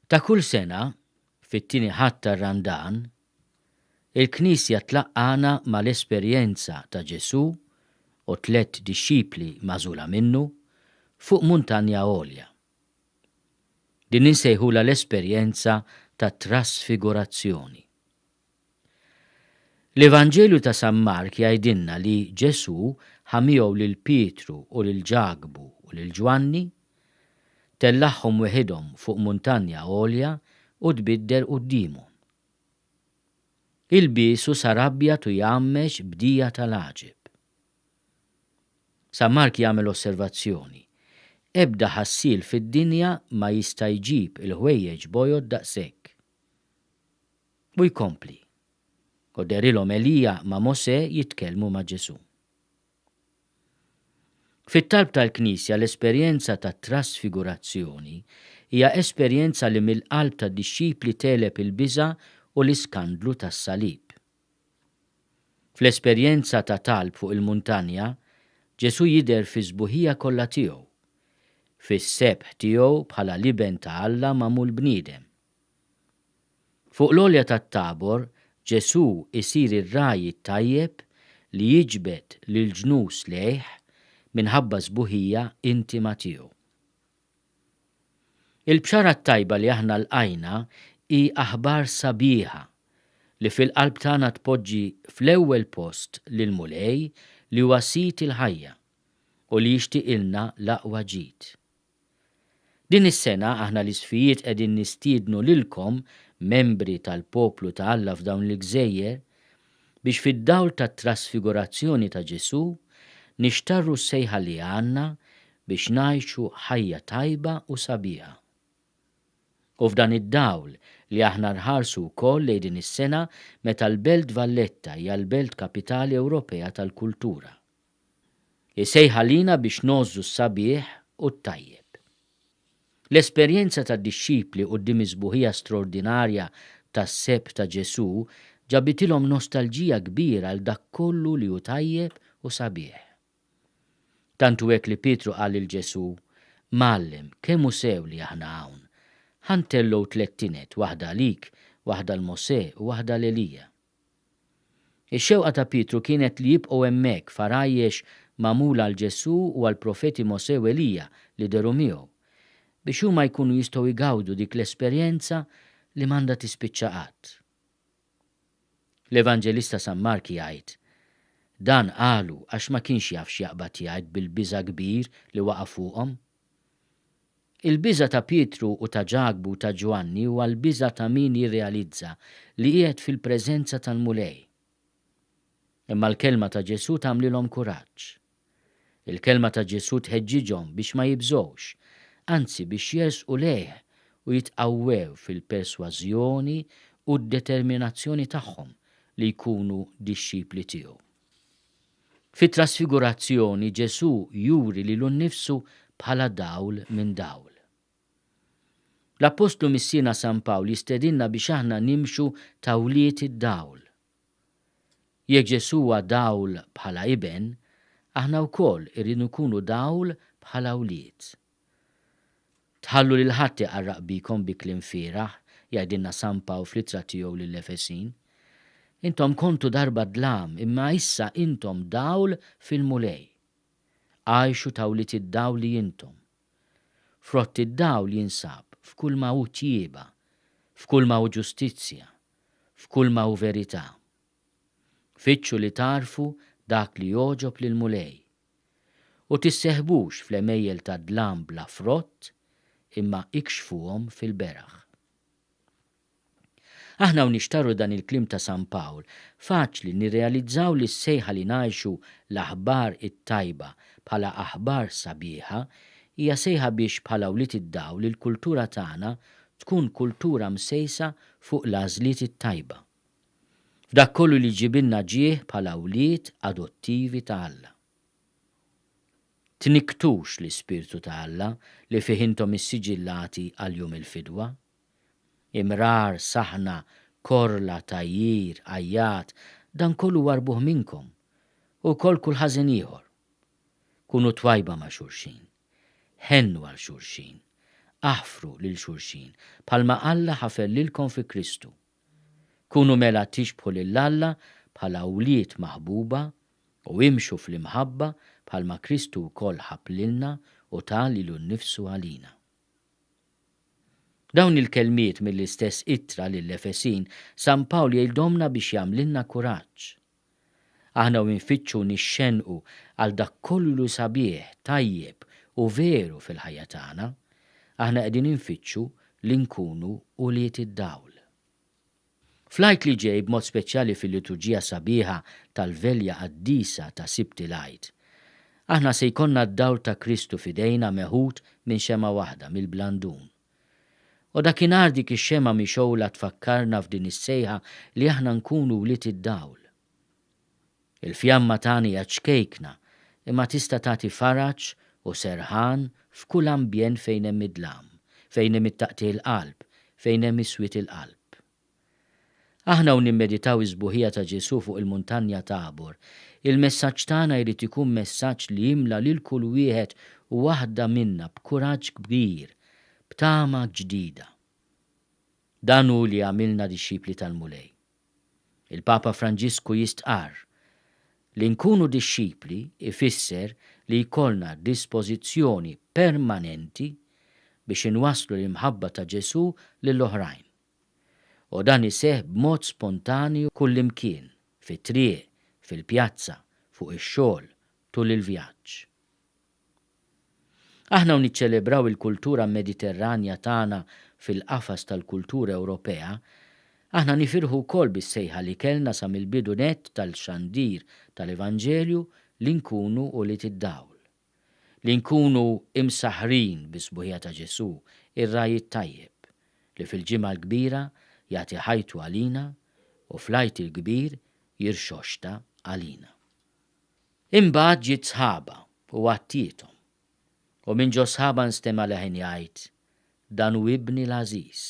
Ta' kull sena, fit-tieni Ħadd tar-Randan, il-Knisja tlaqqagħna mal-esperjenza ta' Ġesù u tlett dixxipli magħżula minnu fuq muntanja għolja. Din insejħulha l-esperjenza tat-trasfigurazzjoni. L-Evanġelju ta' San Mark jgħidilna li Ġesù ħa miegħu lil Pietru u lil Ġakbu u lil Ġwanni, tellagħhom weħidhom fuq muntanja għolja u tbiddel quddiemhom. Ilbiesu sar abjad u jgħammex b'dija tal-għaġeb. San Mark jagħmel osservazzjoni, Ebda ħassiel fid-dinja ma jista' jġib il-ħwejjeġ bojod daqshekk. U jkompli, U dehrilhom Elija ma' Mosè jitkellmu ma' Ġesù. Fit-talb tal-Knisja l-esperjenza tat-trasfigurazzjoni hija esperjenza li mill-qalb tad-dixxipli tegħleb il-biża' u l-iskandlu tas-salib. Fl-esperjenza ta' talb fuq il-muntanja, Ġesù jidher fis-sbuħija kollha tiegħu, fis-sebħ tiegħu bħala l-Iben ta' Alla magħmul bniedem. Fuq l-għolja tat-Tabor, Ġesù jsir ir-Ragħaj it-Tajjeb li jiġbed lill-ġnus lejh minħabba s-sbuħija intima tiegħu. Il-Bxara t-Tajba li aħna lqajna hi aħbar sabiħa li fil-qalb tagħna tpoġġi fl-ewwel post lill-Mulej li huwa Sid il-ħajja u li jixtiqilna l-aqwa ġid. Din is-sena aħna l-Isqfijiet qegħdin nistiednu lilkom, membri tal-poplu ta' Alla f'dawn il-gżejjer, biex fid-dawl tat-trasfigurazzjoni ta' Ġesù nixtarru s-sejħa li għandna biex ngħixu ħajja tajba u sabiħa. Hu f'dan id-dawl li aħna nħarsu wkoll lejn din is-sena meta l-Belt Valletta hija l-Belt Kapitali Ewropea tal-Kultura. Hi sejħa lina biex ngħożżu s-sabiħ u t-tajjeb. L-esperjenza tad-dixxipli quddiem is-sbuħija straordinarja tas-sebħ ta' Ġesù ġabitilhom nostalġija kbira għal dak kollu li hu tajjeb u sabiħ. Tant hu hekk li Pietru qal lil Ġesù, Mgħallem, kemm hu sew li aħna hawn! Ħa ntellgħu tlett tined, waħda għalik, waħda għal Mosè u waħda għal Elija. Ix-xewqa ta' Pietru kienet li jibqgħu hemmhekk f'għarajjex magħmula għal Ġesù u għall-profeti Mosè u Elija li dehru miegħu, biex huma jkunu jistgħu jgawdu dik l-esperjenza li m'għandha tispiċċa qatt. L-Evanġelista San Mark jgħid, Dan qalu għax ma kienx jaf x'jaqbad jgħid bil-biża' kbir li waqa' fuqhom. Il-biża' ta' Pietru u ta' Ġakbu u ta' Ġwanni huwa l-biża' ta' min jirrealizza li qiegħed fil-preżenza tal-Mulej. Imma l-kelma ta' Ġesù tagħmlilhom kuraġġ. Il-kelma ta' Ġesù tħeġġiġhom biex ma jibżgħux, anzi biex jersqu lejh u jitqawwew fil-persważjoni u d-determinazzjoni tagħhom li jkunu dixxipli tiegħu. Fit-Trasfigurazzjoni Ġesù juri lilu nnifsu bħala dawl minn dawl. L-Appostlu Missierna San Pawl jistedinna biex aħna nimxu ta' wlied id-dawl. Jekk Ġesù huwa dawl bħala Iben, aħna wkoll irridu nkunu dawl bħala wlied. Tħallu lil ħadd iqarraq bikom bi kliem fieragħ, jgħidilna San Pawl fl-ittra tiegħu lill-Efesin. Intom kontu darba dlam, imma issa intom dawl fil-Mulej. Għixu ta' wlied id-dawl li intom. Frott id-dawl jinsab f'kulma hu tjieba, f'kulma hu ġustizzja, f'kulma hu verità. Fittxu li tagħrfu dak li jogħġob lill-Mulej. U tisseħbux fl-għemejjel tad-dlam bla frott, imma ikxfuhom fil-beraħ. Aħna u nixtarru dan il-kliem ta' San Pawl, faċli nirrealizzaw li s-sejħa li ngħixu l-aħbar it-tajba bħala aħbar sabiħa hija sejħa biex bħala wlied id-dawl il-kultura tagħna tkun kultura msejsa fuq l-għażliet it-tajba. F'dak kollu li jġibilna ġieħ bħala wlied adottivi ta' Alla. Tnikktux l-Ispirtu ta' Alla li fih intom issiġillati għal jum il-fidwa. Imrar, saħna, korla, tgħajjir, għajjat, dan kollu warrbuh minnkom, u wkoll kull ħażen ieħor. Kunu twajba ma' xulxin. Ħennu għal xulxin. Aħfru lil xulxin, bħalma Alla ħafer lilkom fi Kristu. Kunu mela tixbħu lil Alla bħala wlied maħbuba u imxu fl-imħabba bħalma Kristu wkoll ħabb lilna u ta lilu nnifsu għalina. Dawn il-kelmiet mill-istess ittra lill-Efesin, San Pawl jgħidhomlna biex jagħmlilna kuraġġ. Aħna u nfittxu u nixxennqu għal dak kollu li hu sabiħ, tajjeb u veru fil-ħajja tagħna, aħna qegħdin infittxu li nkunu ulied id-dawl. Fl-Għid li ġej, b'mod speċjali fil-liturġija sabiħa tal-Velja Qaddisa ta' Sibt il-Għid, aħna se jkollna d-dawl ta' Kristu f'idejna meħud minn xemgħa waħda, mill-blandun. U dakinhar dik ix-xemgħa mixgħula tfakkarna f'din is-sejħa li aħna nkunu wlied id-dawl. Il-fjamma tagħna hija ċkejkna, imma tista' tagħti faraġ u serħan f'kull ambjent fejn hemm id-dlam, fejn hemm it-taqtigħ il-qalb, fejn hemm is-swied il-qalb. Aħna u nimmeditaw is-sbuħija ta' Ġesù fuq il-muntanja Tabor, il-messaġġ tagħna jrid ikun messaġġ li jimla lil kull wieħed u waħda minna b'kuraġġ kbir, b'tama ġdida. Dan hu li jagħmilna dixxipli tal-Mulej. Il-Papa Franġisku jistqarr, Li nkunu dixxipli jfisser li jkollna dispożizzjoni permanenti biex inwasslu l-imħabba ta' Ġesù lill-oħrajn. U dan iseħħ b'mod spontanju kullimkien, fit-triq, fil-pjazza, fuq ix-xogħol, tul il-vjaġġ. Aħna u niċċelebraw il-kultura Mediterranja tagħna fil-qafas tal-kultura Ewropea, aħna nifirħu wkoll bis-sejħa li kellna sa mill-bidu nett tal-xandir tal-Evanġelju li nkunu ulied id-dawl. Li nkunu imsaħħrin bis-sbuħija ta' Ġesù, ir-Ragħaj it-Tajjeb, li fil-Ġimgħa l-Kbira jagħti ħajtu għalina u fl-Għid il-Kbir jirxoxta għalina. Imbagħad ġiet sħaba u għattiethom, u minn ġo sħaba nstema' leħen jgħid, Dan hu Ibni l-għażiż,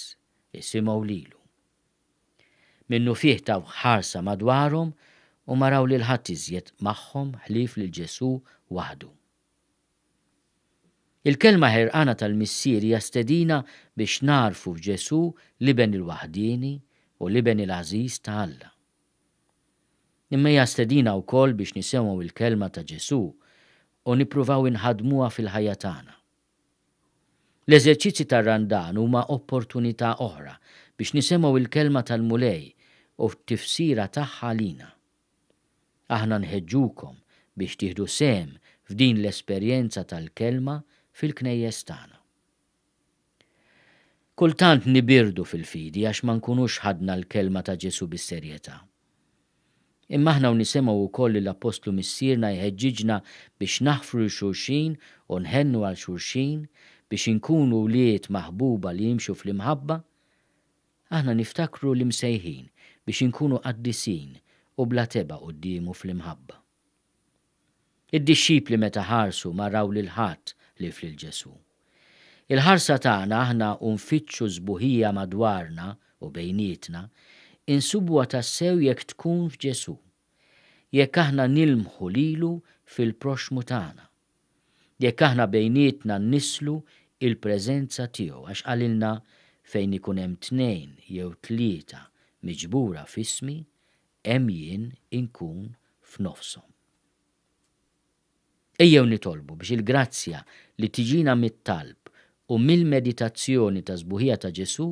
isimgħu lilu. Minnufih taw ħarsa madwarhom u ma raw lil ħadd iżjed magħhom ħlief lil Ġesù waħdu. Il-kelma ħerqana tal-Missier hija stedina biex nagħrfu f'Ġesù l-Iben il-waħdieni u l-Iben il-għażiż ta' Alla. Imma hija stedina wkoll biex nisimgħu l-kelma ta' Ġesù u nippruvaw inħaddmuha fil-ħajja tagħna. L-eżerċizzji tar-Randan huma opportunità oħra biex nisimgħu l-kelma tal-Mulej u t-tifsira tagħha għalina. Aħna nħeġġukom biex tieħdu sehem f'din l-esperjenza tal-kelma fil-knejjes tagħna. Kultant nibirdu fil-fidi għax ma nkunux ħadna l-kelma ta' Ġesù bis-serjetà. Imma aħna u nisimgħu wkoll lill-Appostlu Missierna jħeġġiġna biex naħfru lil xulxin u nħennu għal xulxin biex inkunu wlied maħbuba li jimxu fl-imħabba, aħna niftakru li msejħin biex inkunu qaddisin u bla tebgħa quddiemu fl-imħabba. Id-dixxipli meta ħarsu ma raw lil ħadd ħlief lil Ġesù. Il-ħarsa tagħna aħna u nfittxu s-sbuħija madwarna u bejnietna, insubuha tassew jekk tkun f'Ġesù. Jekk aħna nilmħu lilu fil-proxxmu tagħna. Jekk aħna bejnietna nnisslu il-preżenza tiegħu għax qalilna fejn ikun hemm tnejn jew tlieta miġbura f'ismi, hemm jien inkun f'nofshom. Ejjew nitolbu biex il-grazzja li tiġina mit-talb u mill-meditazzjoni tas-sbuħija ta' Ġesù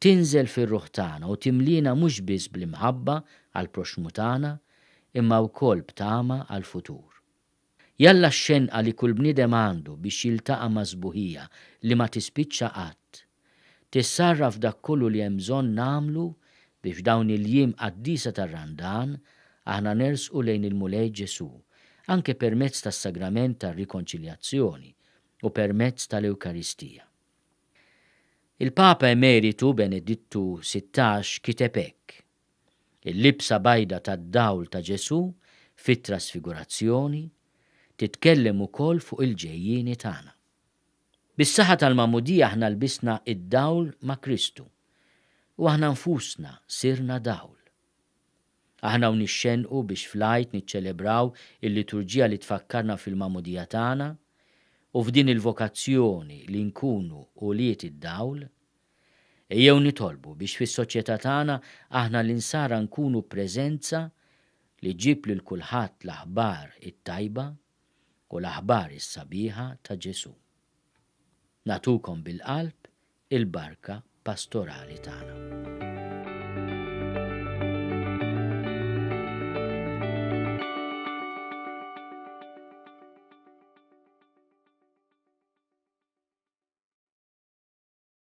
tinżel fir-ruħ tagħna u timliena mhux biss bl-imħabba għall-proxxmu tagħna imma wkoll b'tama għall-futur. Jalla x-xenqa li kull bniedem għandu biex jiltaqa' mas-sbuħija li ma tispiċċa qatt, tissarraf f'dak kollu li hemm bżonn nagħmlu biex f'dawn il-jiem qaddisa tar-Randan aħna nersqu lejn il-Mulej Ġesù, anke permezz tas-Sagrament tar-Rikonċiljazzjoni u permezz tal-Ewkaristija. Il-Papa Emeritu Benedittu 16 kiteb hekk, Il-libsa bajda tad-dawl ta' Ġesù fit-Trasfigurazzjoni titkellem ukoll fuq il-ġejjieni tagħna. Bis-saħħa tal-Magħmudija aħna lbisna d-dawl ma' Kristu u aħna nfusna sirna dawl. Aħna u nixxennqu biex fl-Għid niċċelebraw il-liturġija li tfakkarna fil-Magħmudija tagħna. u f'din il-vokazzjoni li nkunu ulied id-dawl, ejjew nitolbu biex fis-soċjetà tagħna aħna l-Insara nkunu preżenza li ġġib lil kulħadd l-aħbar it-tajba u l-aħbar is-sabiħa ta' Ġesù. Nagħtukom bil-qalb il-barka pastorali tagħna.